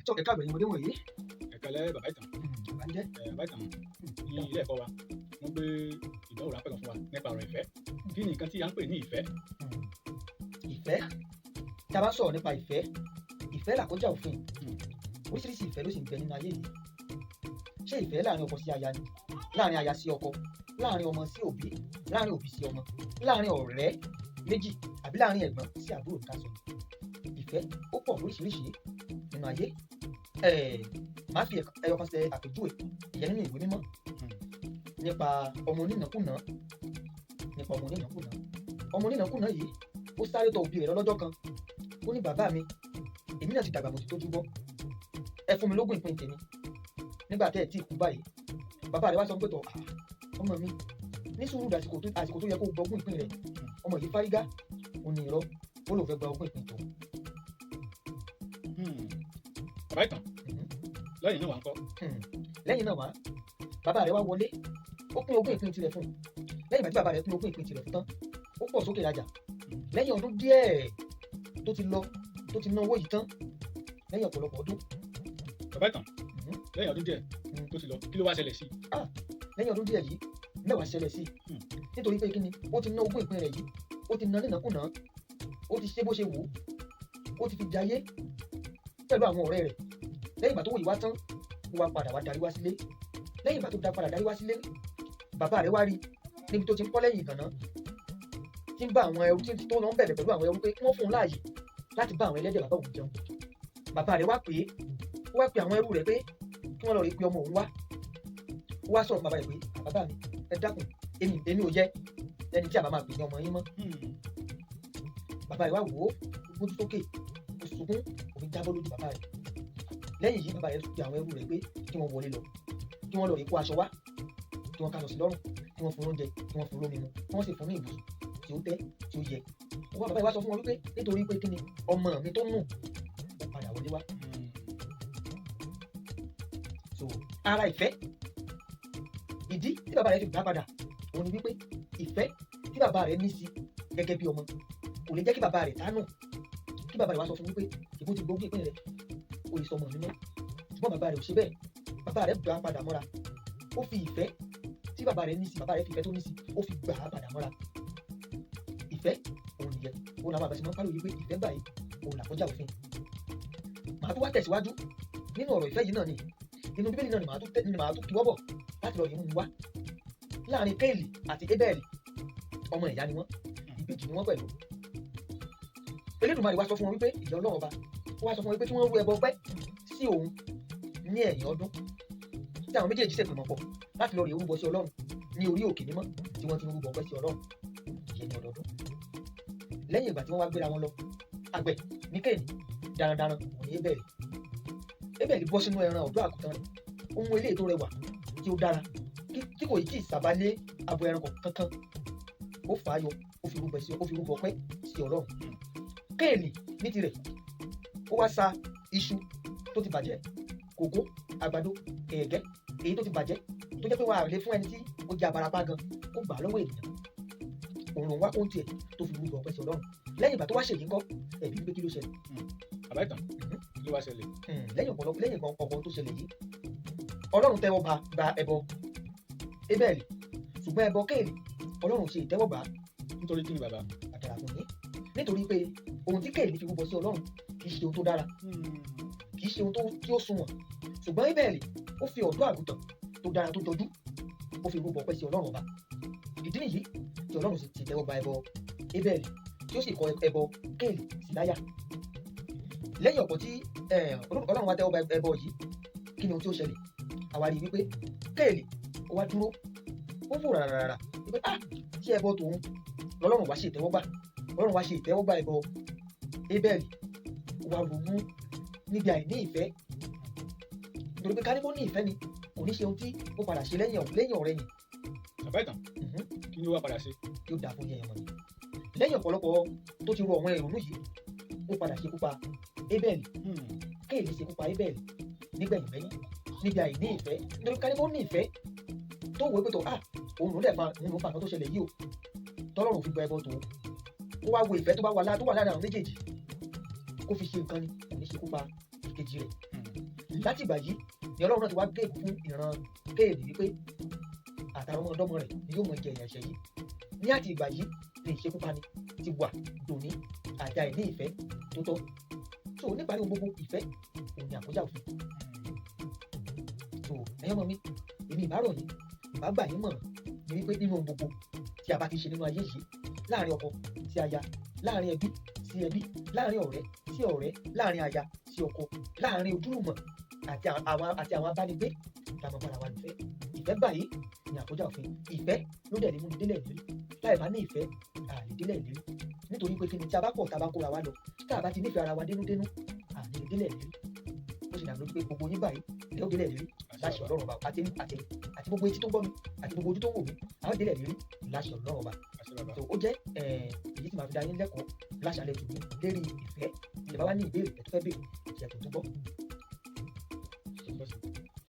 Tó ẹ káàbọ̀, ẹ̀yin ọmọdé wọ̀nyí. Ẹ káalẹ́, bàbá ìtàn. Bàbá ń jẹ́. Bàbá ìtàn, ní ilé ẹ̀kọ́ wa, wọ́n gbé ìdánwò ráńpẹ́ kan fún wa nípa ọ̀rọ̀ ìfẹ́. Kí ni nǹkan tí à ń pè ní ìfẹ́? Ìfẹ́, tí a bá sọ̀rọ̀ nípa ìfẹ́, ìfẹ́ làkọjá òfin. Oríṣiríṣi ìfẹ́ ló sì ń bẹ nínú ayé yìí. Ṣé ìfẹ́ láàrin ọkọ sí aya ni, láàrin aya sí ọkọ, láàrin ọmọ sí òbí, láàrin òbí sí ọmọ, láàrin ọ̀rẹ́ méjì, àbí láàrin ẹ̀gbọ́n sí àbúrò ká sọ? Ìfẹ́ ó pọ̀ lóríṣiríṣi nínú ayé. Máa fi ẹyọ kan ṣe àpèjúwe ìyẹn nínú ìwé mímọ́ nípa ọmọ onínàkúnà, nípa ọmọ onínàkúnà. Ọmọ onínàkúnà yìí, ó sáré tọ̀ òbí rẹ̀ lọ́jọ́ kan. Ó ní, "Bàbá mi, èmi náà ti dàgbà, mo ti tójú bọ́, ẹ fún mi lógún ìpín tèmi nígbà tẹ́ ẹ̀ tí ì kú báyìí." Bàbá rẹ̀ wá sọ pé, "Tọ̀, ọmọ mi, ní sùúrù, àsìkò tó yẹ kó gbọ́gún ìpín rẹ̀." Ọmọ yìí fárígá, ó ní irọ́, ó lóun fẹ́ gba ogún ìpín tòun. Bàbá ìtàn, lẹ́yìn náà wà ń kọ́? Lẹ́yìn náà wá, bàbá rẹ̀ wá wọlé, ó pín ogún ìpín tirẹ̀ fún un. Lẹ́yìn ìgbà tí bàbá rẹ̀ pín ogún ìpín tirẹ̀ fún tán, ó pọ̀ sókè rajà. Lẹ́yìn ọdún díẹ̀ tó ti lọ, tó ti ná owó yìí tán, lẹ́yìn ọ̀pọ̀lọpọ̀ ọdún. Bàbá ìtàn, lẹ́yìn ọdún díẹ̀ tó ti lọ, kí ló wá ṣẹlẹ̀ sí i? Lẹ́yìn ọdún díẹ̀ yìí, mẹ́wàá ṣẹlẹ̀ sí i, nítorí pé kíni? Ó ti ná ogún ìpín rẹ̀ yìí, ó ti ná nínàkúnà, ó ti ṣe bó ṣe wù ú, ó ti fi jayé pẹ̀lú àwọn ọ̀rẹ́ rẹ̀. Lẹ́yìn ìgbà tó wò yìí wá tán, ó wá padà wá darí wá sílé. Lẹ́yìn ìgbà tó dá padà darí wá sílé, bàbá rẹ̀ wá rí níbi tó ti ń kọ́ lẹ́yìn ìgànná, tí ń bá àwọn ẹrú, tí tó lọ ń bẹ̀bẹ̀ pẹ̀lú àwọn ẹrú pé kí wọ́n fún un láàyè láti bá àwọn ẹlẹ́dẹ̀ bàbá òun jẹun. Bàbá rẹ̀ wá pè é, ó wá pe àwọn ẹrú rẹ̀ pé kí wọ́n lọ rí pe ọmọ òun wá. Ó wá sọ̀rọ̀ fún bàbá rẹ̀ pé, "Bàbá mi, ẹ dákun, èmi ò yẹ ẹni tí àbá máa pè ní ọmọ yín mọ́." Bàbá rẹ̀ wá wò ó, ó gbójú sókè, ó sunkún, omi jábọ́ lójú bàbá rẹ̀. Lẹ́yìn yìí, bàbá rẹ̀ pe àwọn ẹrú rẹ̀ pé kí wọ́n wọlé lọ, kí wọ́n lọ rí kó aṣọ wá, kí wọ́n káṣọ sí lọ́rùn, kí wọ́n fún lóúnjẹ, kí wọ́n fún lómi mu, kí wọ́n sì fún ní ibùsùn tí ó tẹ́, tí ó yẹ. Wọ́n bàbá yìí wá sọ fún wọn wípé nítorí pé kí ni? Ọmọ mi tó nù, ó padà wọlé wá. So ara ìfẹ́, ìdí tí bàbá rẹ̀ fi gbà padà òun ni wípé ìfẹ́ tí bàbá rẹ̀ ní sí gẹ́gẹ́ bí ọmọ kò lè jẹ́ kí bàbá rẹ̀ tánù, kí bàbá rẹ̀ wá sọ fún wípé ìbò ti gbógun ìpín rẹ̀, ó lè sọ ọmọ mi mọ́. Ṣùgbọ́n bàbá rẹ̀ ò ṣe bẹ́ẹ̀. Bàbá rẹ̀ gbà á padà mọ́ra. Ó fi ìfẹ́ tí bàbá rẹ̀ ní sí, bàbá rẹ̀ fi ìfẹ́ tó ní sí, ó fi gbà á padà mọ́ra. Ìfẹ́ òun nìyẹn. Òun làwọn àgbàṣe máa ń pariwo wípé ìfẹ́ báyìí òun làkọjá òfin. Màá tó wá tẹ̀síwájú nínú ọ̀rọ̀ ìfẹ́ yìí náà ni, inú Bíbélì náà ni màá tún tẹ́ ni màá tún kíwọ́ bọ̀ láti lọ yìí mú un wá láàrin Kéèlì àti Ébẹ́ẹ̀lì. Ọmọ ìyá ni wọ́n, ìbejì ni wọ́n pẹ̀lú. Elédùmarè wá sọ fún wọn wípé ìyá Ọlọ́run ọba, ó wá sọ fún wọn wípé kí wọ́n rú ẹbọ ọpẹ́ sí òun ní ẹ̀yìn ọdún, tí àwọn méjèèjì ṣègbìmọ̀ pọ̀ láti lọ rèé rúbọ sí Ọlọ́run ní orí òkè mímọ́ tí wọ́n ti ń rúbọ ọpẹ́ sí Ọlọ́run, ìyẹn ní ọdọọdún. Lẹ́yìn ìgbà tí wọ́n wá gbéra wọn lọ, àgbẹ̀ ní Kéènì, darandaran òun ní Ébẹ̀lì. Ébẹ̀lì bọ́ sínú ẹran ọ̀dọ́ àgùntàn rẹ̀, ó mú eléyìí tó rẹwà, tí ó dára, tí kò tí ì sábà lé abo ẹranko kankan, ó fà á yọ, ó fi rúbọ ọpẹ́ sí Ọlọ́run. Kéènì ní tirẹ̀, ó wá sa iṣu tó ti bàjẹ́, kòkó, àgbàdo, ẹ̀gẹ́, èyí tó ti bàjẹ́, tó jẹ́ pé wàá lè fún ẹni tí ó jẹ́ abarapá gan kó gbà á lọ́wọ́ ènìyàn, òun lòún wá oúnjẹ tiẹ̀ tó fi rúbọ ọpẹ́ sí Ọlọ́run. Lẹ́yìn ìgbà tó wá ṣèyí ńkọ́? Ẹ̀bí wípé kí ló ṣẹlẹ̀? Bàbá ìtàn, kí ló wá ṣẹlẹ̀? Lẹ́yìn ọ̀pọ̀lọpọ̀, lẹ́yìn nǹkan ọ̀pọ̀ tó ṣẹlẹ̀ yìí, Ọlọ́run tẹ́wọ́ gba ẹbọ Ébẹ́ẹ̀lì, ṣùgbọ́n ẹbọ Kéènì, Ọlọ́run ṣe ìtẹ́wọ́gbà. Nítorí kí ni, bàbá? Àdàrà fún yín. Nítorí pé ohun tí Kéènì fi rúbọ sí Ọlọ́run kì í ṣe ohun tó dára, kì í ṣe ohun tí ó sunwọ̀n. Ṣùgbọ́n Ébẹ́ẹ̀lì, ó fi ọ̀dọ́ àgùntàn tó dára, tó jọjú, ó fi rúbọ ọpẹ́ sí Ọlọ́run ọba. Ìdí nìyí tí Ọlọ́run sì ti tẹ́wọ́ gba ẹbọ Ébẹ́ẹ̀lì, tí ó sì kọ ẹbọ Kéènì sí láyà. Lẹ́yìn ọ̀pọ̀ tí Ọlọ́run wá tẹ́wọ́ gba ẹbọ yìí, kí ni ohun tí ó ṣẹlẹ̀? Àwa rí i wípé Kéènì, ó wá dúró, ó wò ràràràrà wípé, ah, tí ẹbọ tòun lọ́lọ́run wá ṣe ìtẹ́wọ́gbà, Ọlọ́run wá ṣe ìtẹ́wọ́gbà ẹbọ Ébẹ́ẹ̀lì. Ó wá ronú níbi àìní ìfẹ́, nítorí pé ká ní kó ní ìfẹ́ ni, kò ní ṣe ohun tí ó padà ṣe lẹ́yìn ọ̀rẹ́yìn. Bàbá ìtàn, kí ni ó wá padà ṣe? Yóò dáa fún yẹn mọ̀ ni. Lẹ́yìn ọ̀pọ̀lọpọ̀ tó ti ro àwọn ìrònú yìí, ó padà ṣekú pa Ébẹ́ẹ̀lì. Kéènì ṣekú pa Ébẹ́ẹ̀lì nígbẹ̀yìngbẹ́yìn níbi àìní ìfẹ́, nítorí ká ní kó ní ìfẹ́, tó wò ó pé tó, ah, òun ló dẹ̀ fa, òun ló fa nǹkan tó ṣẹlẹ̀ yìí o, tọ́lọ́run fi gba ẹbọ tòun, kó wá wo ìfẹ́ tó bá wà tó wà láàrin àwọn méjèèjì, kó fi ṣe nǹkan ni, kò ní ṣekú pa ìkejì rẹ̀. Láti ìgbà yìí ni Ọlọ́run náà ti wá gé ègún fún ìran Kéènì wípé àtàwọn ọmọdọ́mọ rẹ̀ ni yóò mọ jẹ ìyà ẹ̀ṣẹ̀ yìí. Ní àti ìgbà yìí ni ìṣekúpani ti wà dòní àti àìní ìfẹ́ tó tọ́. So níparí ohun gbogbo, ìfẹ́ òun ni àkójá òfin. So ẹ̀yin ọmọ mi, èmi ìbá rọ̀ yín, ìbá gbà yín mọ̀ràn ni wípé nínú ohun gbogbo tí a bá ti ṣe nínú ayé yìí, láàrin ọkọ sí aya, láàrin ẹbí sí ẹbí, láàrin ọ̀rẹ́ sí ọ̀rẹ́, láàrin aya sí ọkọ, láàrin ojúlùmọ̀ àti àwọn abánigbé, ká máa bára wa lò fẹ́. Ìfẹ́ báyìí ni àkójá òfin. Ìfẹ́ ló dẹ̀ lè múni délẹ̀ ìlérí. Láì bá ní ìfẹ́, a lè délẹ̀ ìlérí, nítorí pé kí ni, tí a bá pọ̀, tá a bá ń kóra wa lọ, tá a bá ti nífẹ̀ẹ́ ara wa dénúdénú, a lè délẹ̀ ìlérí. Ó sì dàbí lójú pé gbogbo yín báyìí lè ó délẹ̀ ìlérí láṣẹ Ọlọ́run ọba, àti àti àti gbogbo etí tó ń gbọ́ mi àti gbogbo ojú tó ń wò mí, a ó délẹ̀ ìlérí láṣẹ Ọlọ́run ọba. Àṣẹ, bàbá. So ó jẹ́ èyí tí màá fi dá yín lẹ́kọ̀ọ́ láṣálẹ́ tòní lérí ìfẹ́. Ìjọba wa ní ìbéèrè ẹ̀ tó fẹ́ béèrè, ìjẹ́ tó gbọ́.